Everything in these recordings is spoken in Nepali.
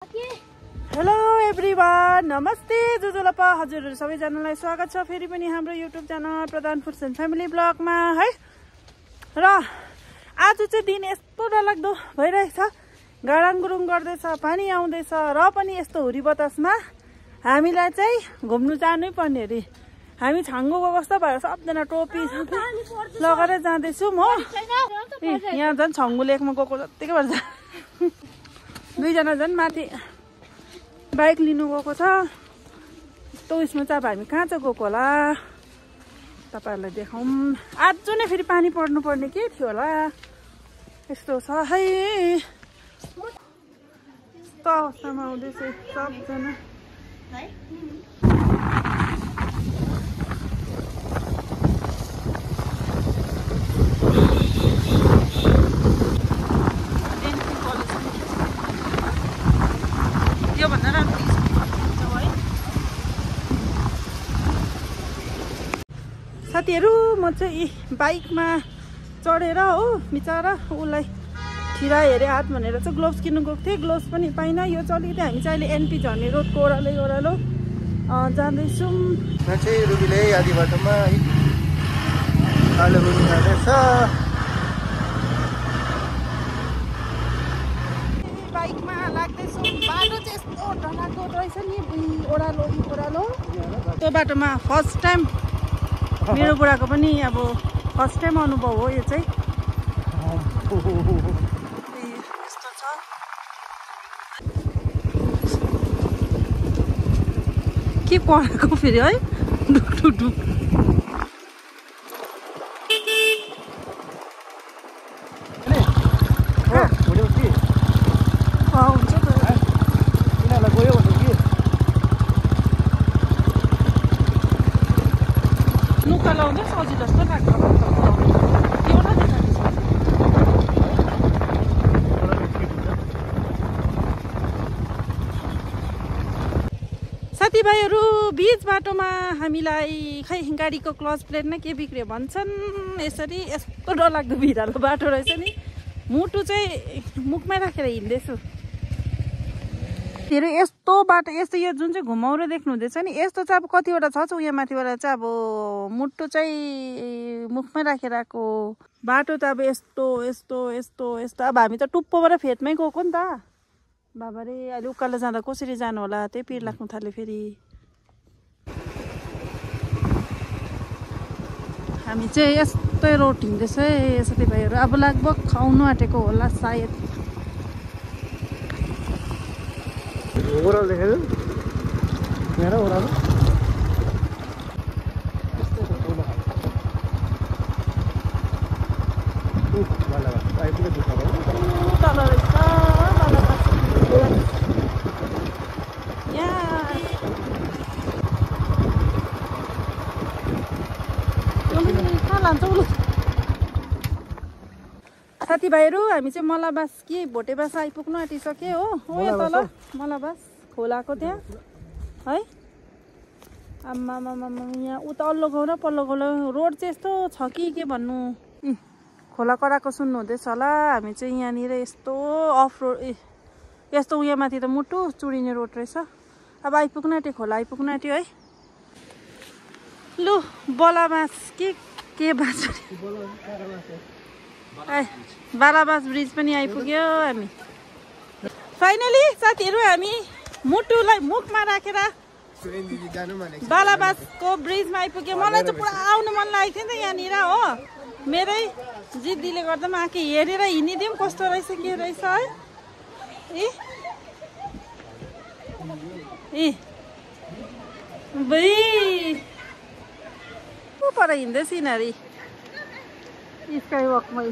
हेलो एभ्रिवान, नमस्ते जुजुलपा हजुरहरू सबैजनालाई स्वागत छ फेरि पनि हाम्रो YouTube channel Pradhan foods and family ब्लगमा है। र आज चाहिँ दिन यस्तो डरलाग्दो भइरहेछ, गाडाङ गुरुङ गर्दैछ, पानी आउँदैछ र पनि यस्तो हुरी बतासमा हामीलाई चाहिँ घुम्नु जानै पर्ने अरे। हामी छाङ्गोको कस्तो भएर सबजना टोपी लगाएर जाँदैछौँ हो। यहाँ झन् छङ्गु लेकमा गएको जत्तिकै भएर दुईजना झन् माथि बाइक लिनु गएको छ। यस्तो उयसमा चाहिँ अब हामी कहाँ चाहिँ गएको होला तपाईँहरूलाई देखाउँ। आज नै फेरि पानी पर्नु पर्ने के थियो होला, यस्तो छ है। यस्तो अवस्थामा आउँदैछ सबजना। साथीहरू, म चाहिँ बाइकमा चढेर हो बिचरा उसलाई ठिरा हेरेँ हात भनेर चाहिँ ग्लोभ्स किन्नु गएको थिएँ। ग्लोभ्स पनि पाइनँ। यो चलिँदै हामी चाहिँ अहिले एनपी झर्ने रोडको ओह्रालो जाँदैछौँ। म चाहिँ रुबीले आधी बाटोमा आलु रुबी जाँदैछ। बाइकमा लाग्दैछौँ। बाटो चाहिँ यस्तो डरलाग्दो रहेछ नि, ओह्रालो। त्यो बाटोमा फर्स्ट टाइम मेरो बुढाको पनि अब फर्स्ट टाइम अनुभव हो यो चाहिँ। यस्तो छ। के पढेको फेरि है, ढुक हुन्छ त। यिनीहरूलाई गयो भन्नु कि लुका लाउँदै सजिलो जस्तो लाग्छ। एउटा देखाएको छ साथीभाइहरू। बीच बाटोमा हामीलाई खै गाडीको क्लच प्लेट नै के बिग्रियो भन्छन्। यसरी यस्तो डरलाग्दो भिरालो बाटो रहेछ नि। मुटु चाहिँ मुखमै राखेर हिँड्दैछु। फेरि यस्तो बाटो, यस्तो यो जुन चाहिँ घुमाउरो देख्नु हुँदैछ नि, यस्तो चाहिँ अब कतिवटा छ उयो माथिबाट चाहिँ अब मुटु चाहिँ मुखमै राखेर आएको बाटो त अब यस्तो। अब हामी त टुप्पोबाट फेदमै गएको नि त बाबा रे। अहिले उकालो जाँदा कसरी जानु होला, त्यही पिर लाग्नु थाल्यो फेरि। हामी चाहिँ यस्तै रोड हिँड्दैछ है साथीभाइहरू। अब लगभग आउनु आँटेको होला सायद। ओह्रालो देखेको यहाँ ओह्रालो आइपुग्यो दुःख तल रहेछ कहाँ लान्छ उसले। साथीभाइहरू, हामी चाहिँ मलाबास कि भोटेबास आइपुग्नु आँटिसक्यो हो। यो तल मलाबास खोलाको त्यहाँ है। आम्मा यहाँ उता अल्लो गाउँ र पल्लो गाउँ रोड चाहिँ यस्तो छ कि के भन्नु। खोला कराएको सुन्नु हुँदैछ होला। हामी चाहिँ यहाँनिर यस्तो अफ रोड, यस्तो उयो माथि त मुटु चुडिने रोड रहेछ। अब आइपुग्नु आँट्यो, खोला आइपुग्नु आँट्यो है। लु बलाबास के बाँच्छ बालाबास ब्रिज पनि आइपुग्यो हामी फाइनली। साथीहरू, हामी मुटुलाई मुखमा राखेर बालाबासको ब्रिजमा आइपुग्यो। मलाई चाहिँ पुरा आउनु मन लागेको थियो नि त यहाँनिर हो। मेरै जिद्दीले गर्दा म आँखी हेरेर हिँडिदिउँ कस्तो रहेछ के रहेछ है। पर हिँड्दैछ यिनीहरू स्काई वकमै।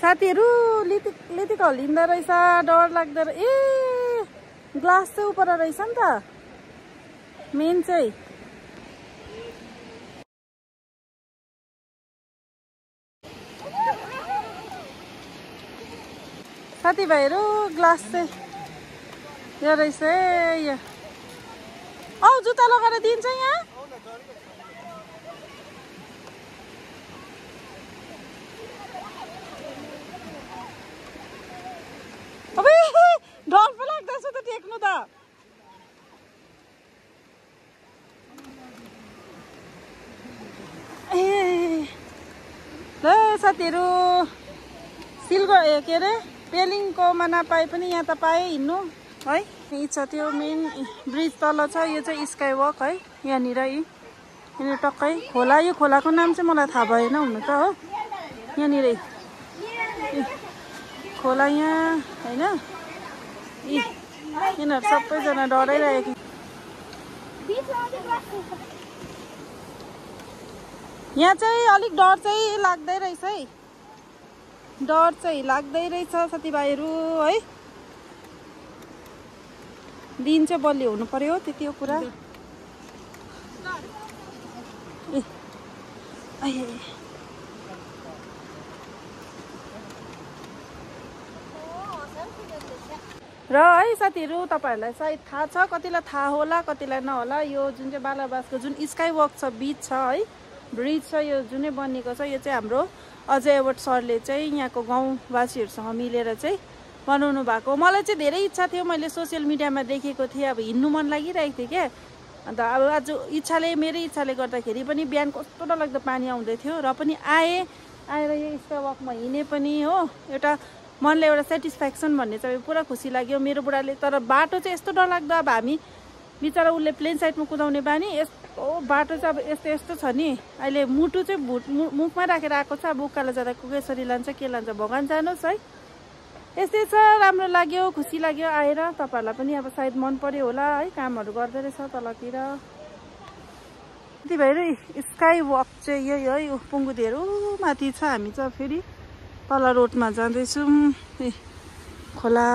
साथीहरू, लितिक हल्लिँदो रहेछ, डर लाग्दो। ग्लास चाहिँ उपर रहेछ नि त मेन चाहिँ। साथीभाइहरू ग्लास चाहिँ यो रहेछ है, जुत्ता लगाएर दिन्छ यहाँ? अब डर पो लाग्दैछ त टेक्नु त। ए ल साथीहरू, सिलगढी के अरे पेलिङकोमा नपाए पनि यहाँ त पाएँ हिँड्नु है। यही छ त्यो मेन ब्रिज तल छ, यो चाहिँ स्काई वक है। यहाँनिर यहाँनिर टक्कै खोला, यो खोलाको नाम चाहिँ मलाई थाहा भएन हुनु त हो। यहाँनिर खोला यहाँ होइन, यिनीहरू सबैजना डराइरहेको। यहाँ चाहिँ अलिक डर चाहिँ लाग्दै रहेछ है, डर चाहिँ लाग्दै रहेछ साथीभाइहरू है। दिन चाहिँ बलियो हुनु पर्यो त्यति हो कुरा। र है साथीहरू, तपाईँहरूलाई सायद थाहा छ, कतिलाई थाहा होला कतिलाई नहोला, यो जुन चाहिँ बालाबासको जुन स्काई वक छ, बिच छ है, ब्रिज छ, यो जुनै बनिएको छ, यो चाहिँ हाम्रो अजय एवार्ड सरले चाहिँ यहाँको गाउँवासीहरूसँग मिलेर चाहिँ बनाउनु भएको। मलाई चाहिँ धेरै इच्छा थियो, मैले सोसियल मिडियामा देखेको थिएँ, अब हिँड्नु मन लागिरहेको थियो क्या। अन्त अब आज मेरै इच्छाले गर्दाखेरि पनि बिहान कस्तो डरलाग्दो पानी आउँदै थियो, र पनि आएर यो स्काई वकमा हिँडे पनि हो, एउटा मनले एउटा सेटिस्फ्याक्सन भन्ने चाहिँ पुरा खुसी लाग्यो मेरो बुढाले। तर बाटो चाहिँ यस्तो डरलाग्दो, अब हामी बिचरा उसले प्लेन साइडमा कुदाउने बानी, यस्तो बाटो चाहिँ अब यस्तो यस्तो छ नि। अहिले मुटु चाहिँ मुखमा राखेर आएको छ, अब उकालो जाँदा कुकेसरी लान्छ के लान्छ भगवान् जानुहोस् है। यस्तै छ, राम्रो लाग्यो, खुसी लाग्यो आएर। तपाईँहरूलाई पनि अब सायद मन पर्यो होला है, कामहरू गर्दै रहेछ तलतिर। त्यति भएर स्काई वक चाहिँ यही है, पुङ्गुदेहरू माथि छ, हामी चाहिँ फेरि तल रोडमा जाँदैछौँ। खोला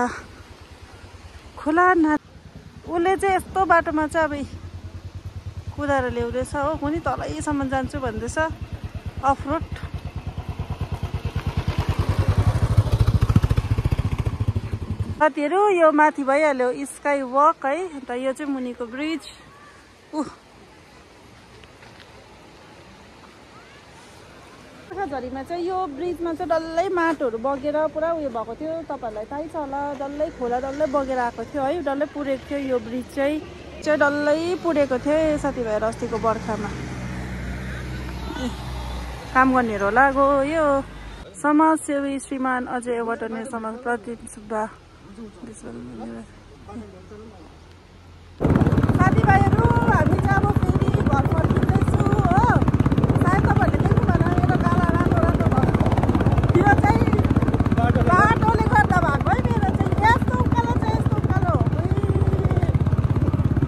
खोला ना उसले चाहिँ यस्तो बाटोमा चाहिँ अब कुदाएर ल्याउँदैछ हो, कुनै तलैसम्म जान्छु भन्दैछ अफ रोड। साथीहरू यो माथि भइहाल्यो स्काई वक है, अन्त यो चाहिँ मुनिको ब्रिज। झरीमा चाहिँ यो ब्रिजमा चाहिँ डल्लै माटोहरू बगेर पुरा उयो भएको थियो, तपाईँहरूलाई थाहै छ होला, डल्लै खोला डल्लै बगेर आएको थियो है, डल्लै पुरेको थियो। यो ब्रिज चाहिँ डल्लै पुरेको थियो साथीभाइहरू अस्तिको बर्खामा। काम गर्नेहरू होला गयो। समाजसेवी श्रीमान अजय एवार्ड अनि समाज प्रतिनिधि सुब्बा। साथीभाइहरू हामी चाहिँ अब फेरि घर फर्किँदैछु हो। सायद तपाईँहरूले देख्नु भएन, मेरो गाला राम्रो राम्रो भएको त्यो चाहिँ बाटोले गर्दा भएको है। मेरो चाहिँ यस्तो उकालो चाहिँ यस्तो उकालो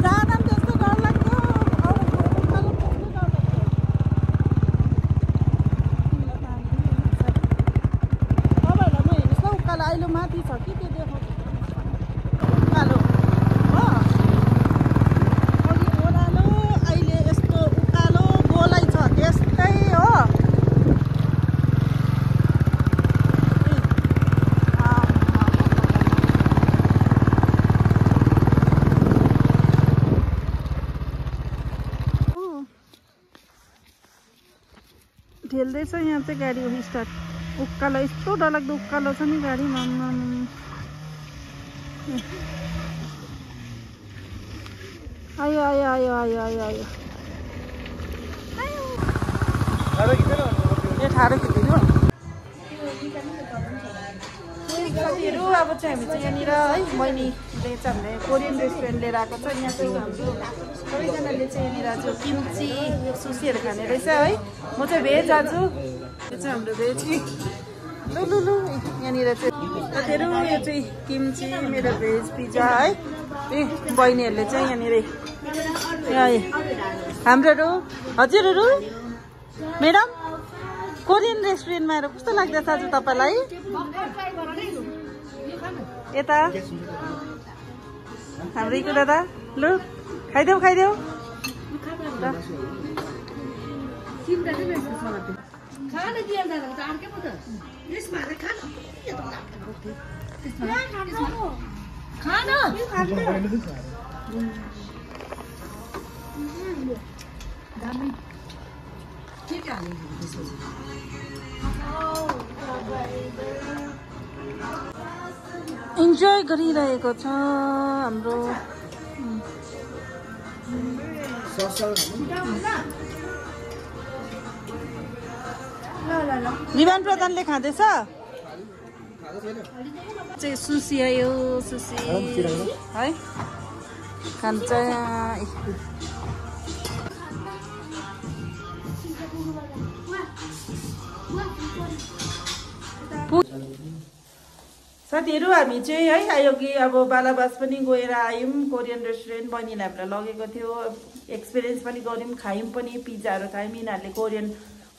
जाँदा पनि त्यस्तो डर लाग्यो, उकालो पुग्नु डर लाग्यो। तपाईँहरूलाई म हेर्नुहोस् ल, उकालो अहिले माथि छ कि त्यो देखाउँछु उकालो हो। अघि ओह्रालो, अहिले यस्तो उकालो गोलै छ, त्यस्तै हो। ढेल्दैछ यहाँ चाहिँ गाडी स्टार्ट। उकालो यस्तो डरलाग्दो उकालो छ नि गाडी। आयो आयो आयो आयो आयो आयो यो ठाडो खिच्दिनु साथीहरू। अब चाहिँ हामी चाहिँ यहाँनिर है, बहिनीले चाहिँ हामीले कोरियन रेस्टुरेन्ट लिएर आएको छ। यहाँ चाहिँ हाम्रो सबैजनाले चाहिँ यहाँनिर चाहिँ किम्ची सुसीहरू खाने रहेछ है। म चाहिँ भेज आज, यो चाहिँ हाम्रो भेज। लु लु लु यहाँनिर चाहिँ साथीहरू यो चाहिँ किम्ची, मेरो भेज पिज्जा है। बहिनीहरूले चाहिँ यहाँनिर हाम्रोहरू हजुरहरू म्याडम कोरियन रेस्टुरेन्टमा आएर कस्तो लाग्दैछ आज तपाईँलाई? यता हाम्रो इको दादा, लु खाइदेऊ खाइदेऊ। दामी के हालिदिनु त्यसपछि इन्जोय गरिरहेको छ हाम्रो रिवान प्रधानले खाँदैछ चाहिँ सुसी आयो सुसी है खान्छ साथीहरू हामी चाहिँ है अघि अब बालाबास पनि गएर आयौँ कोरियन रेस्टुरेन्ट बहिनीले हामीलाई लगेको थियो एक्सपिरियन्स पनि गऱ्यौँ खायौँ पनि पिज्जाहरू खायौँ यिनीहरूले कोरियन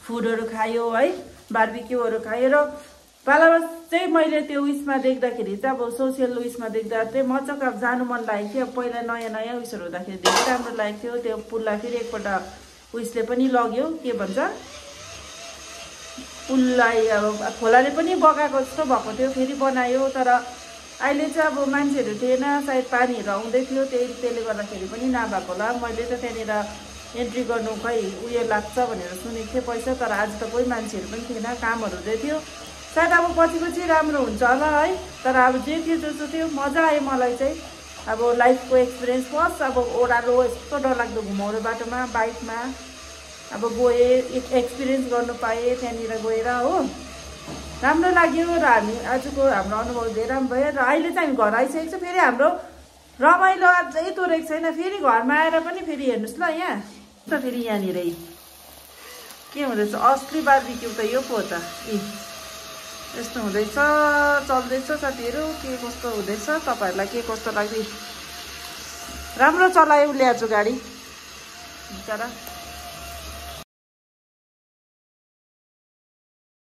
फुडहरू खायो है बार्बिक्यूहरू खायो र बालाबास चाहिँ मैले त्यो उयसमा देख्दाखेरि चाहिँ अब सोसियल उयसमा देख्दा चाहिँ मजाको अब जानु मन लागेको थियो पहिला नयाँ नयाँ उयसहरू हुँदाखेरि धेरै राम्रो लागेको थियो त्यो पुललाई फेरि एकपल्ट उयसले पनि लग्यो के भन्छ पुललाई अब खोलाले पनि बगाएको जस्तो भएको थियो फेरि बनायो तर अहिले चाहिँ अब मान्छेहरू थिएन सायद पानीहरू आउँदै थियो त्यसले गर्दाखेरि पनि नभएको होला मैले त त्यहाँनिर एन्ट्री गर्नु खै उयो लाग्छ भनेर सुनेको थिएँ पैसा तर आज त कोही मान्छेहरू पनि थिएन कामहरू हुँदै थियो सायद अब पछि राम्रो हुन्छ होला है तर अब जे थियो जस्तो थियो मजा आयो मलाई चाहिँ अब लाइफको एक्सपिरियन्स फर्स्ट अब ओह्रालो यस्तो डरलाग्दो घुमाउने बाटोमा बाइकमा अब गएँ एक्सपिरियन्स गर्नु पाएँ त्यहाँनिर गएर हो राम्रो लाग्यो र आजको हाम्रो अनुभव धेरै राम्रो भयो र अहिले चाहिँ हामी घर आइसकेको छ फेरि हाम्रो रमाइलो अझै तोरेको छैन फेरि घरमा आएर पनि फेरि हेर्नुहोस् ल यहाँ त फेरि यहाँनिर के हुँदैछ असली बार्बिक्यू त यो पो त यस्तो हुँदैछ चल्दैछ साथीहरू के कस्तो हुँदैछ तपाईँहरूलाई के कस्तो लाग्यो राम्रो चलायो उसले आज गाडी बिचरा